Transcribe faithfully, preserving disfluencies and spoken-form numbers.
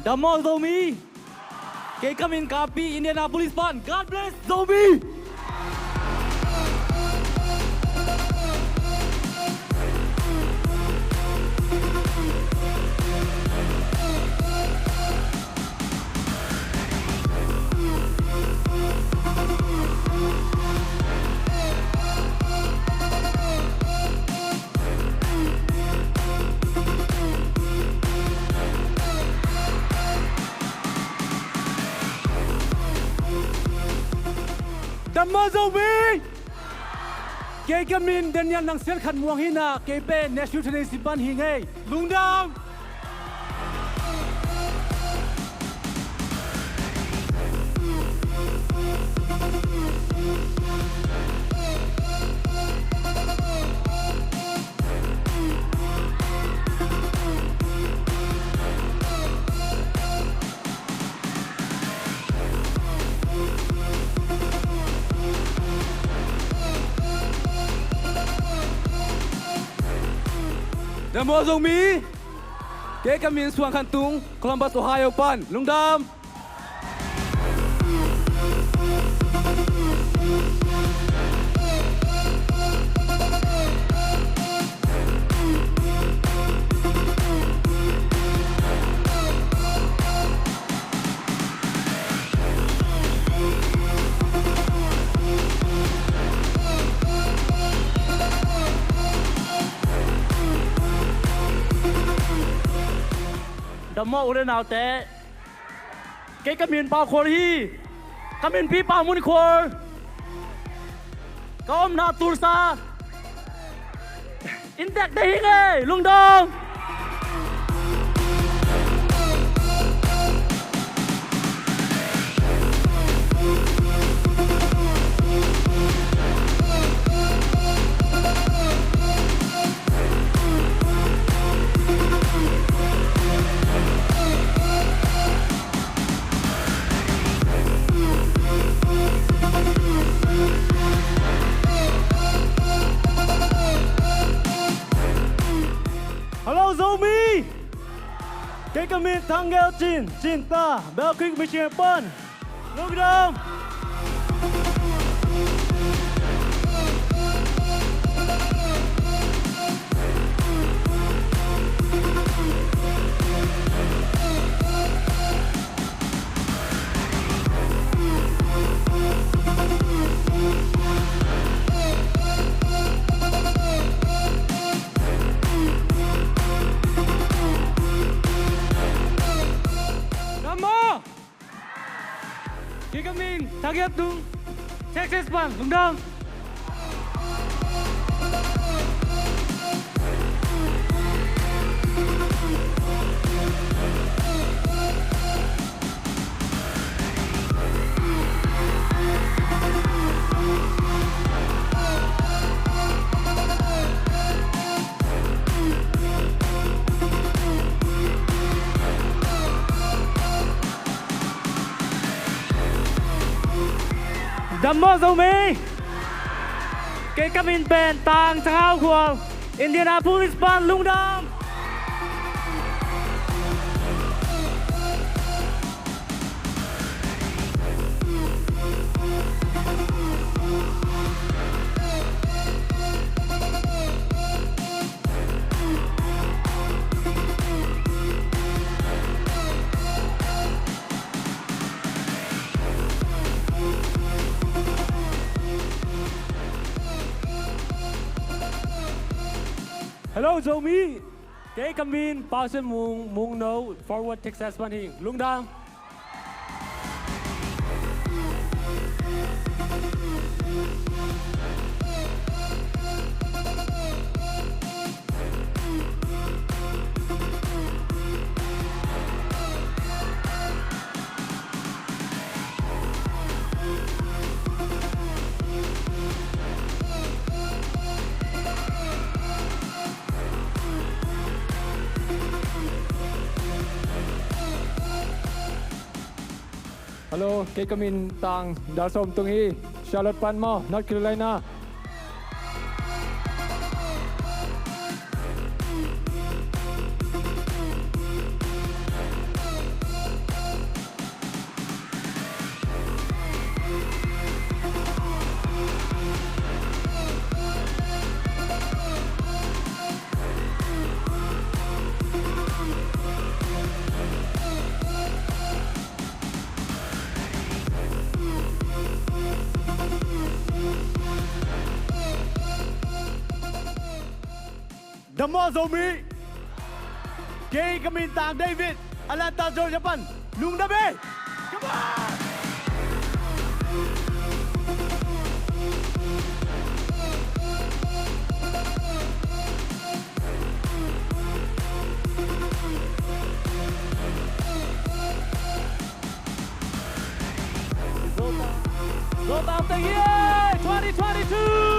Dam maw Zomi. Kei ka min Kapi, Indianapolis pan. God bless Zomi. Dam maw Zomi. Kei ka min Daniel Nang Sian Khan Muang hi a, kei pen Nashville, Tennessee pan hi ing ei. Lungdam. Dam maw Zomi. Kei ka min Suang Khan Tung, Columbus, Ohio pan. Lungdam. Dam maw u le naute. Kei ka min Pau Khual hi. Ka minpi Pau Mun Khual. Ka omna Tulsa. Inntekte hi ing ei. Lungdam. Hello Zomi. Kei ka min Thang Gel Cin, Cin ta, Bell Creek, Michigan pan. Lungdam. Dam maw. Kei ka min Thang Hiap Tung, Texas pan. Lungdam. Dam maw Zomi. Kei ka min pen Tang Chang Hau Khual, Indianapolis pan. Lungdam. Hello Zomi. Kei ka min Pau Sian Mung, Mung No, Fort Worth, Texas pan hi. Lungdam. Hello, kei ka min Tang Dal Sawm Tung hi, Charlotte pan maw, North Carolina. Dam maw Zomi. Kei ka min Tang David, Atlanta Georgia pan. Lungdam ei. Come on. Zotang teng hi ei, twenty twenty-two.